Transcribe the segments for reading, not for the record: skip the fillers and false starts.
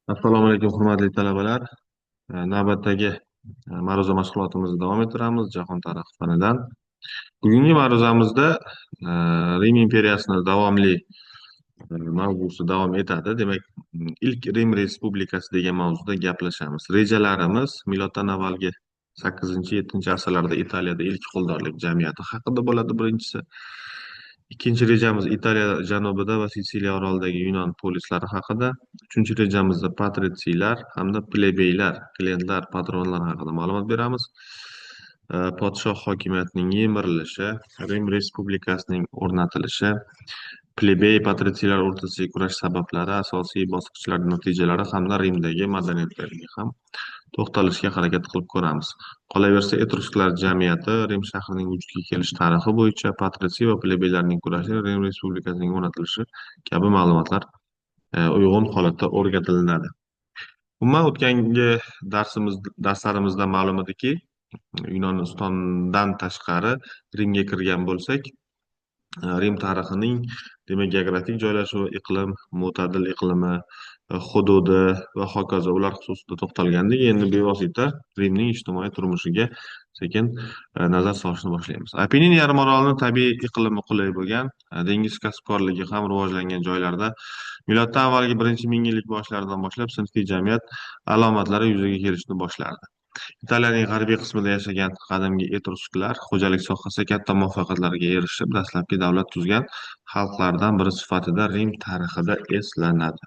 Assalomu alaykum, hurmatli talabalar. Navbatdagi ma'ruza mashg'ulotimizni davom ettiramiz jahon tarixi fanidan. Bugungi ma'ruzamizda Rim imperiyasini davomli mavzusi davom etadi. Demak, ilk Rim respublikasi degan mavzuda gaplashamiz. Rejalarimiz miloddan avvalgi 8-7 asrlarda Italiyada ilk quldorlik jamiyati haqida bo'ladi birinchisi. Ikkinchi rejamiz Italiya janubida va Sitsiliya orolidagi yunon polislari haqida. Uchinchi rejamizda patritsiylar hamda plebeylar, klientlar, patronlar haqida ma'lumot beramiz. Podshoh hokimiyatining yemirilishi, Rim respublikasining o'rnatilishi, plebey patritsiylar o'rtasidagi kurash sabablari, asosiy bosqichlar natijalari hamda Rimdagi madaniyatlarga ham to'xtalishga harakat qilib ko'ramiz. Qolaversa, etrusklar jamiyati, Rim shahrining vujudga kelish tarixi bo'yicha patritsiy va plebeylarning kurashi, Rim respublikasining o'rnatilishi kabi ma'lumotlar uyg'un holatda o'rgatilinadi. Umuman, o'tgangi darslarimizdan ma'lum ediki, Yunonistondan tashqari Rimga kirgan bo'lsak, Rim tarixining, demak, geografik joylashuvi, iqlim, mo'tadil iqlimi, hududi va hokazo ular xususida to'xtalgandik. Endi bevosita Rimning ijtimoiy turmushiga sekin nazar solishni boshlaymiz. Apennin yarimorolini tabiiy iqlimi qulay bo'lgan, dengiz kasbkorligi ham rivojlangan joylarda miloddan avvalgi birinchi mingyillik boshlaridan boshlab sinfiy jamiyat alomatlari yuzaga kelishni boshlardi. Italiyaning g'arbiy qismida yashagan qadimgi etrusklar xo'jalik sohasida katta muvaffaqiyatlarga erishib, dastlabki davlat tuzgan xalqlardan biri sifatida Rim tarixida eslanadi.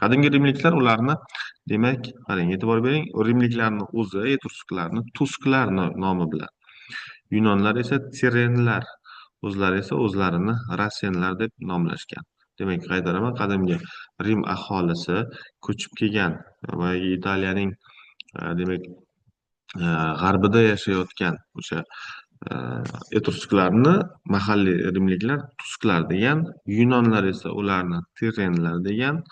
Qadimgi rimliklar ularni, demak, qarang, e'tibor bering, rimliklarni o'zi etrusklarni tusklar nomi bilan, yunonlar esa tirenlar, o'zlari esa o'zlarini rasenlar deb nomlashgan. Demak, qaytaraman, qadimgi Rim aholisi ko'chib kelgan boyagi Italiyaning demak, g'arbida yashayotgan o'sha etrusklarni mahalliy rimliklar tusklar degan, yunonlar esa ularni tirenlar degan,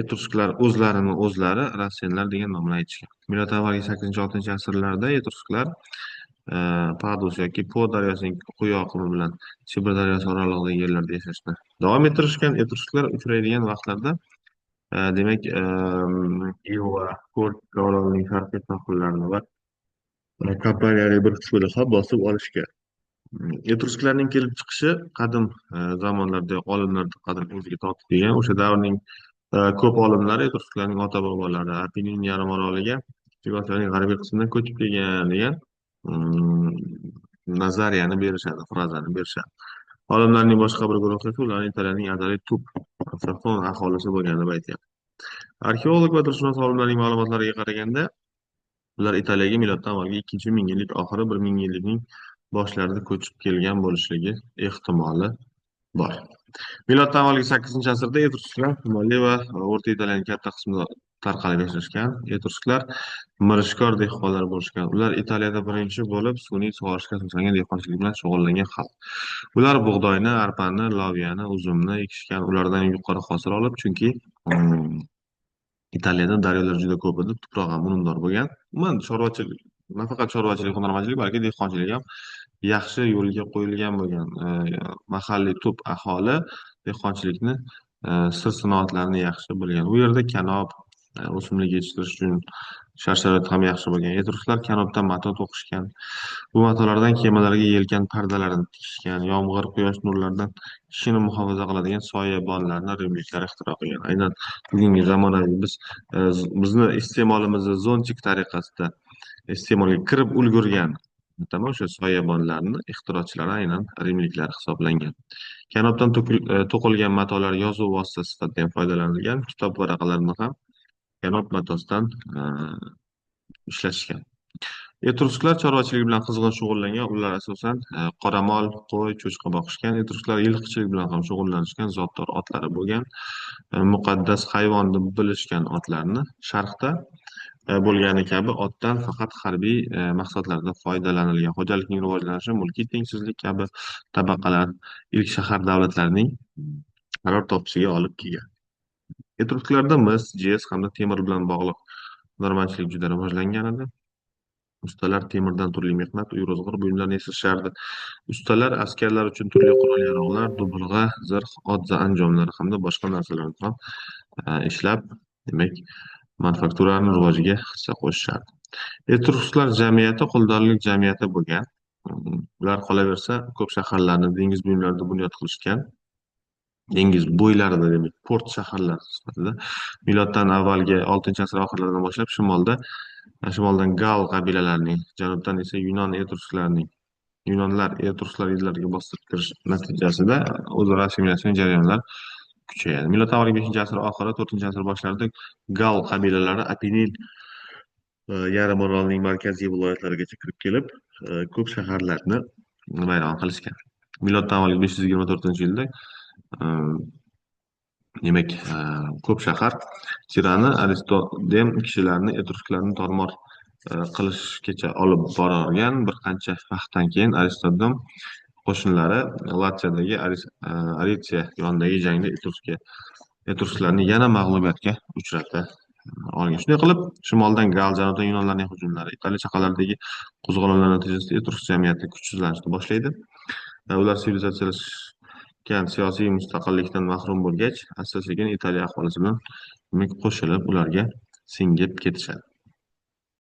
etrusklar o'zlarini o'zlari rasenlar degan nom bilan aytishgan. Miloddan avvalgi 8-6 asrlarda etrusklar Padus yoki Po daryosining quyi oqimi bilan Tibr daryosi oralig'idagi yerlarda yashashni davom ettirishgan. Etrusklar uchraydigan vaqtlarda, demak, Iva, Korsika orolining sharqiy sohillarini va Kampaniyaning bir qismini ham bosib olishgan. Etrusklarning kelib chiqishi qadim zamonlarda olimlar diqqatini o'ziga tortib kelgan. O'sha davrning ko'p olimlari etrusklarning ota bobolari Apennin yarimoroliga Kichik Osiyoning g'arbiy qismidan ko'chib kelgan degan nazariyani berishadi, frazani berishadi. Olimlarning boshqa bir guruhi esa ularni Italiyaning azaliy tub autoxton aholisi bo'lgan deb aytyapti. Arxeolog va tilshunos olimlarning ma'lumotlariga qaraganda, ular Italiyaga miloddan avvalgi ikkinchi mingyillik oxiri, bir mingyillikning boshlarida ko'chib kelgan bo'lishligi ehtimoli bor. Miloddan avvalgi 8 asrda etrusklar Shimoliy va O'rta Italiyaning katta qismida tarqalib yashashgan. Etrusklar mirishkor dehqonlar bo'lishgan. Ular Italiyada birinchi bo'lib sun'iy sug'orishga asoslangan dehqonchilik bilan shug'ullangan xalq. Ular bug'doyni, arpani, loviyani, uzumni ekishgan. Ulardan yuqori hosil olib, chunki Italiyada daryolar juda ko'p edi, tuproq ham unumdor bo'lgan. Umuman, chorvachilik, nafaqat chorvachilik, hunarmandchilik, balki dehqonchilik ham yaxshi yo'lga qo'yilgan bo'lgan. Mahalliy tub aholi dehqonchilikni sir sinoatlarini yaxshi bilgan. U yerda kanob, o'simlik yetishtirish uchun shart sharoit ham yaxshi bo'lgan. Etrusklar kanobdan mato to'qishgan. Bu matolardan kemalarga yelkan pardalarini tikishgan. Yomg'ir, quyosh nurlaridan kishini muhofaza qiladigan soyabonlarni rimliklar ixtiro qilgan. Aynan bugungi zamonaviy biz bizni iste'molimizda zontik tariqasida iste'molga kirib ulgurgan tamom o'sha soyabonlarni ixtirochilari aynan rimliklar hisoblangan. Kanobdan to'qilgan matolar yozuv vositasi sifatida ham foydalanilgan. Kitob varaqalarini ham kanob matosidan ishlashgan. Etrusklar chorvachilik bilan qizg'in shug'ullangan. Ular asosan qoramol, qo'y, cho'chqa boqishgan. Etrusklar yilqichilik bilan ham shug'ullanishgan, zotdor otlari bo'lgan. Muqaddas hayvon deb bilishgan otlarni. Sharqda bo'lgani kabi otdan faqat harbiy maqsadlarda foydalanilgan. Xo'jalikning rivojlanishi, mulkiy tengsizlik kabi tabaqalar ilk shahar davlatlarining qaror topishiga olib kelgan. Etrusklarda mis, jez hamda temir bilan bog'liq hunarmandchilik juda rivojlangan edi. Ustalar temirdan turli mehnat, uy ro'zg'or buyumlarini yasashardi. Ustalar askarlar uchun turli qurol-yarog'lar, dubulg'a, zirh, ot anjomlari hamda boshqa narsalarni ham ishlab Demak, manufakturani rivojiga hissa qo'shishardi. Etrusklar jamiyati quldorlik jamiyati bo'lgan. Ular qolaversa ko'p shaharlarni dengiz bo'ylarida bunyod qilishgan. Dengiz bo'ylarida, demak, port shaharlar sifatida miloddan avvalgi 6-asr oxirlaridan boshlab shimoldan Gal qabilalarining, janubdan esa yunon etrusklarning yunonlar etrusklar illariga bostirib kirish natijasida o'zaro assimilyatsiya jarayonlar kuchayadi. Miloddan avvalgi 5-asr oxiri, 4-asr boshlarida Gal qabilalari Apenin yarim orolning markaziy viloyatlarigacha kirib kelib, ko'p shaharlarni vayron qilishgan. Miloddan avvalgi 524-yilda demak, ko'p shahar tirani Aristodem kishilarni etrusklarni tormor qilishgacha olib borgan. Bir qancha vaqtdan keyin Aristodem qo'shinlari Latsiyadagi Aritsiya yonidagi jangda etrusklarni yana mag'lubiyatga uchrata olgan. Shunday qilib, shimoldan Gal, janubdan yunonlarning hujumlari, Italiya chaqalaridagi qo'zg'olonlar natijasida etrusk jamiyati kuchsizlanishni boshlaydi. Ular sivilizatsiyalashgan siyosiy mustaqillikdan mahrum bo'lgach, asta-sekin Italiya aholisi bilan demak qo'shilib, ularga singib ketishadi.